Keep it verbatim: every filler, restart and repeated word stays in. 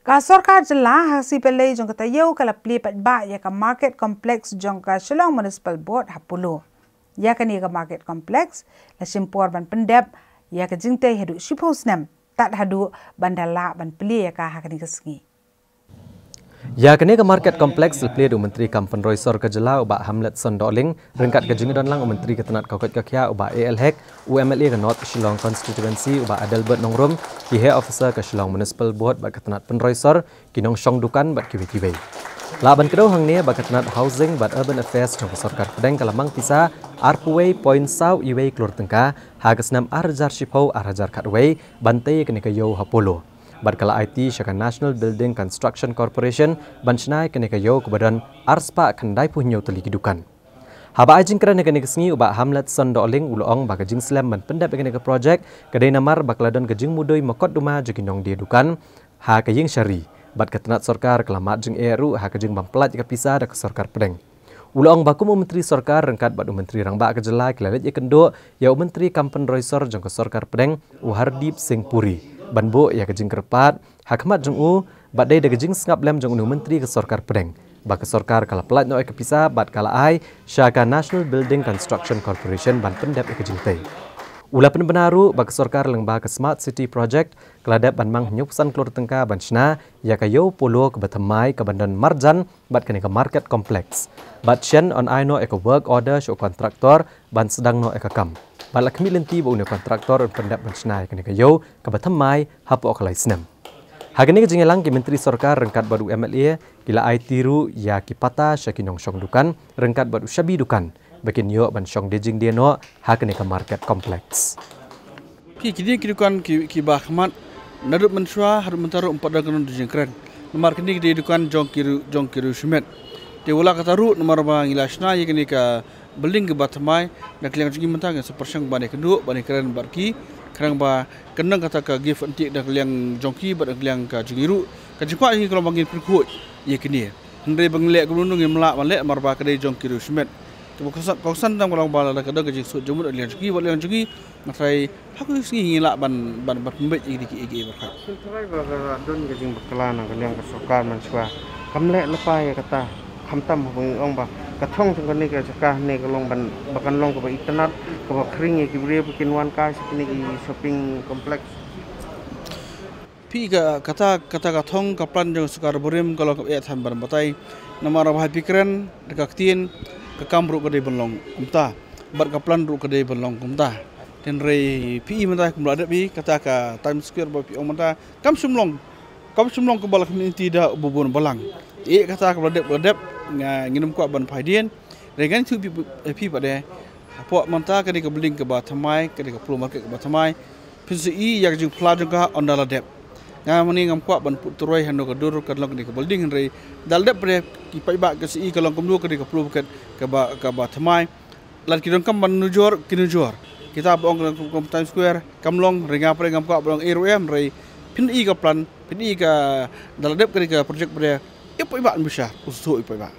Ka sorkar jylla ha ka sngi Palei jong ka taïew ka la plie paidbah ïa ka Market Complex jong ka Shillong Municipal Board ha Polo. Ïa kane ka Market Complex la shim por ban pyndep ïa ka jingtei haduh shiphew snem, tad haduh ban da lah ban plie ïa ka ha kane ka sngi. Ïa kane ka Market Complex la plie da u Myntri Kam Pynroi Sor ka jylla u Bah Hamletson Dohling, ryngkat ka jingdon lang u Myntri ka tnat ka koit ka khiah u Bah A L Hek, u M L A ka North Shillong Constituency u Bah Adelbert Nongrum, ki heh officer ka Shillong Municipal Board bad ka tnat pynroi sor, ki nongshong dukan bad kiwei kiwei. Lah ban kdew hangne ba ka tnat Housing bad Urban Affairs jong ka sorkar pdeng ka la mang pisa arphew wei point saw wei klur tyngka ha ka snem ar hajar shiphew ar hajar khatwei ban tei ïa kane ka ïew ha Polo. Bad ka la aiti sha ka National Building Construction Corporation ban shna ïa kane ka ïew kaba don arspah khyndaiphew hynñiew tylli ki dukan. Haba ai jingkren ha kane ka sngi u Bah Hamletson Dohling u la ong ba ka jingslem ban pyndep ïa kane ka projek ka dei namar ba ka la don ka jingmudui makot duma jong ki nongdie dukan ha ka ïing sha ri, bad ka tnat sorkar ka la mad jingeh ruh ha ka jingbym pyllait ïa ka pisa da ka sorkar pdeng. U la ong ba kum u Myntri Sorkar ryngkat bad u Myntri Rangbah ka jylla ki la leit ïakynduh ïa u Myntri Kam Pynroi Sor jong ka sorkar pdeng u Hardeep Singh Puri ban buh ïa ka jingkyrpad ha khmat jong u, bad dei da ka jingsngap lem jong une u Myntri ka sorkar pdeng ba ka sorkar ka la pyllait noh ïa ka pisa bad ka la ai sha ka National Building Construction Corporation ban pyndep ïa ka jingtei. U la pynbna ruh ba ka sorkar lyngba ka Smart City Project ka la dep ban mang hynñiewphew san klur tyngka ban shna ïa ka ïew Polo kaba thymmai kaban don marjan bad kane ka Market Complex. Bad shen yn ai noh ïa ka work order sha u kontraktor ban sdang noh ïa ka kam. Bad la khmih lynti ba une u kontraktor un pyndep ban shna ïa kane ka ïew kaba thymmai hapoh ka lai snem. Ha kane ka jingïalang ki Myntri Sorkar ryngkat bad u M L A ki la aiti ruh ïa ki patta sha ki nongshong dukan ryngkat bad u shabi dukan ba kin ïoh ban shong die jingdie noh ha kane ka Market Complex. Ki, kine ki dukan ki, kiba khmat naduh mynshuwa haduh mynta ruh ym pat don kano jingkren. Namar kine ki dei dukan jong ki riew, jong ki riew shimet. Te wat la katta ruh namar ba ngi la shna ïa kane ka building kaba thymmai, na ka liang jong ngi mynta ngin sa pyrshang ban ïakynduh ban ïakren bad ki, khnang ba kan don kata ka give and take na ka liang jong ki bad na ka liang ka jong ngi ruh. Ka jingkwah jong ngi ka long ba ngin pynkhuid ïa kine. Hynrei ba ngin leh kumno ngim lah ban leh namar ba ka dei jong ki riew shimet. Te ba kongsan, kongsan tam ka long ba lada ka don ka jingsuk jingmut na ka liang jong ki bad liang jong ngi, nga tharai ha kawei ka sngi ngin lah ban, ban, ban pynbeit ïa kine kiei kiei baroh. Ngin tharai ba ka don ka jingbakla na ka liang ka sorkar mynshuwa. Kam leh lypa ïa kata, khamtam haba ngi ong ba ka thong jong kane ka jaka ne ka long ban, ba kan long kaba itynnad, kaba khring ïa ki briew ba kin wan kai sha kine ki shopping complex. Phi, ka, kata, kata ka thong ka plan jong ka sorkar barim ka long kaba eh than ban batai. Namar ba haba phi kren da ka ktien, ka kam ruh ka dei ban long kumta, bad ka plan ruh ka dei ban long kumta. Hynrei phi i mynta kumba la dep hi, kata ka Times Square ba phi ong mynta kam shym long, kam shym long kaba la khmih lynti da u babun balang. Te kata kaba la dep, la dep, nga, ngin ym kwah ban phai dien. Hynrei ngan ïathuh phi, phi pat de, hapoh mynta kane ka building kaba thymmai, kane ka Polo Market kaba thymmai, phin sa i ïa ka jingphla jong ka ynda la dep. Nga mynne ngam kwah ban put turoi hangno ka dur kan long kane ka building, hynrei da la dep pat de, ki paidbah kin sa i ka long kumno kane ka Polo Market kaba, kaba thymmai. Lada ki donkam ban nujor, kin nujor. Kita ba ong ka long kum Times Square, kam long, hynrei nga pat de ngam kwah ban ong ei ruh em, hynrei phin i ka plan, phin i ka, da la dep kane ka project pat de, ïa u paidbah yn bishar, u sngewthuh ïa u paidbah.